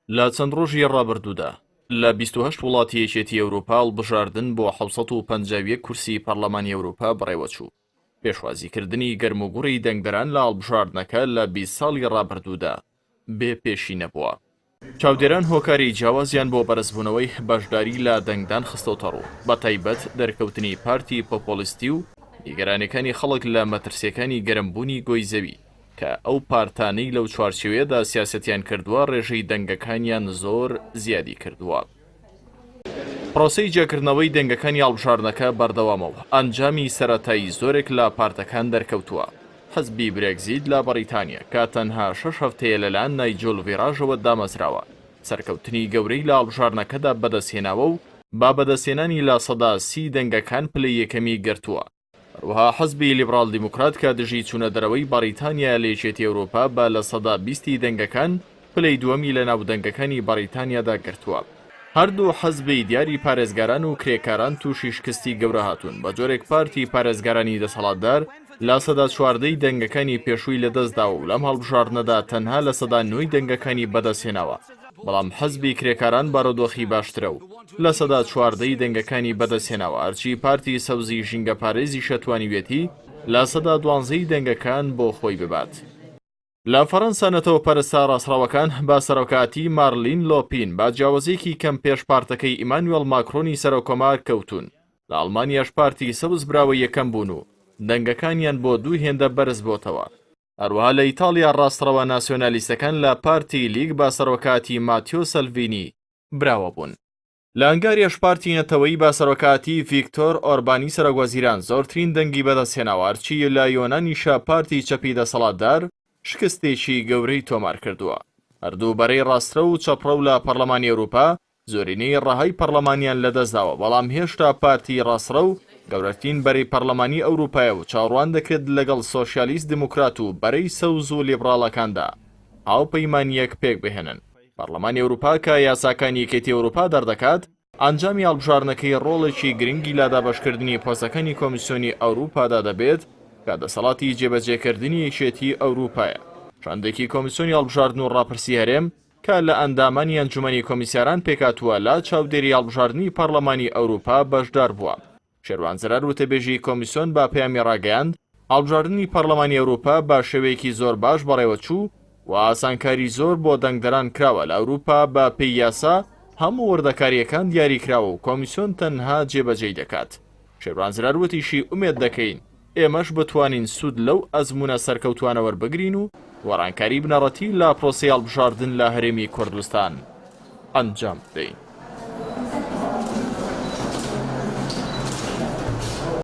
لە چەند ڕۆژی ڕابردوودا لە 28 وڵاتی یەکێتی ئەوروپا هەڵبژاردن بۆ 751 کورسی پەرلەمانی ئەوروپا بەڕێوەچوو. پێشوازیکردنی گەرموگوڕی دەنگدەران لە هەڵبژاردنەکە لە 20 ساڵی ڕابردوودا بێ پێشینە بووە. چاودێران هۆکاری جیاوازیان بۆ بەرزبوونەوەی بەشداری لە دەنگدان خستۆتەڕوو، بەتایبەت دەرکەوتنی پارتی پۆپۆلیستی و نیگەرانیەکانی خەڵک لە مەترسیەکانی گەرمبوونی گۆی زەوی، کە ئەو پارتانەی لەو چوارچێوەیەدا سیاسەتیان کردووە رێژەی دەنگەکانیان زۆر زیادی کردووە. پرۆسەی جیاکردنەوەی دەنگەکانی هەڵبژاردنەکە بەردەوامە و ئەنجامی سەرەتایی زۆرێک لە پارتەکان دەرکەوتووە. حزبی برێگزیت لە بەڕیتانیا کە تەنها شەش هەفتەیە لەلایەن نایجل ڤیراژەوە دامەزراوە، سەرکەوتنی گەورەی لە هەڵبژاردنەکەدا بەدەستهێناوە و بە بەدەستهێنانی 30% دەنگەکان پلەی یەکەمی گرتووە. هەروەها حزبی لیبراڵ دیموکرات کە دژی چوونە دەرەوەی بەڕیتانیایە لە یەکێتی ئەوروپا بە 20% ی دەنگەکان پلەی دووەمی لەناو دەنگەکانی بەڕیتانیادا گرتووە. هەردوو حزبی دیاری پارێزگاران و کرێکاران تووشی شکستی گەورە هاتوون، بە جۆرێک پارتی پارێزگارانی دەسەڵاتدار 14% ی دەنگەکانی پێشووی لەدەستداوە و لەم هەڵبژاردنەدا تەنها 9% ی دەنگەکانی بەدەستهێناوە، بەڵام حزبی کرێکاران بارودۆخی باشترە و 14% ی دەنگەکانی بەدەستهێناوە، هەرچی پارتی سەوزی ژینگەپارێزیشە توانیویەتی 12% ی دەنگەکان بۆ خۆی ببات. لە فەرەنسا نەتەوەپەرستە ڕاستڕەوەکان بە سەرۆکایەتی مارلین لۆپین بە جیاوازییەکی کەم پێش پارتەکەی ئیمانوێڵ ماکرۆنی سەرۆککۆمار کەوتوون، لە ئەڵمانیاش پارتی سەوز براوەی یەکەم بوون و دەنگەکانیان بۆ دوو هێندە بەرزبۆتەوە. هەروەها لە ئیتاڵیا ڕاستڕەوە ناسیۆنالیستەکان لە پارتی لیگ بە سەرۆکایەتی ماتیۆ سەلڤینی براوە بوون. لە هەنگاریاش پارتی نەتەوەیی بە سەرۆکایەتی ڤیکتۆر ئۆربانی سەرۆکوەزیران زۆرترین دەنگی بەدەستهێناوە، هەرچی لە یۆنانیشە پارتی چەپی دەسەڵاتدار شکستێکی گەورەی تۆمارکردووە. هەردوو بەرەی ڕاسترەو و چەپڕەو لە پەرلەمانی ئەوروپا زۆرینەی ڕەهای پەرلەمانیان لەدەستداوە، بەڵام هێشتا پارتی ڕاستڕەو گەورەترین بەرەی پەرلەمانی ئەوروپایە و چاوەڕوان دەکرێت لەگەڵ سۆشیالیست دیموکرات و بەرەی سەوز و لیبڕاڵەکاندا هاوپەیمانییەک پێکبهێنن. پەرلەمانی ئەوروپا کە یاساکانی یەکێتی ئەوروپا دەردەکات، ئەنجامی هەڵبژاردنەکەی ڕۆڵێکی گرنگی لە دابەشکردنی پۆستەکانی کۆمیسیۆنی ئەوروپادا دەبێت کە دەسەڵاتی جێبەجێکردنی یەکێتی ئەوروپایە. شاندێکی کۆمیسیۆنی هەڵبژاردن و ڕاپرسی هەرێم کە لە ئەندامانی ئەنجومەنی کۆمیسیاران پێکهاتووە لە چاودێری هەڵبژاردنی پەڕلەمانی ئەوروپا بەشدار بووە. شێروان زرار وتەبێژی کۆمیسیۆن بە پەیامی ڕاگەیاند، هەڵبژاردنی پەڕلەمانی ئەوروپا بە شێوەیەکی زۆر باش بەڕێوەچوو و ئاسانکاری زۆر بۆ دەنگدەران کراوە لە ئەوروپا بە پێی یاسا هەموو وردەکارییەکان دیاریکراوە و کۆمیسیۆن تەنها جێبەجێی دەکات. شێروان زرار وتیشی، ئومێد دەکەین ئێمەش بتوانین سوود لەو ئەزموونە سەرکەوتووانە وەربگرین و گۆڕانکاری بنەڕەتی لە پرۆسەی هەڵبژاردن لە هەرێمی کوردستان ئەنجام بدەین.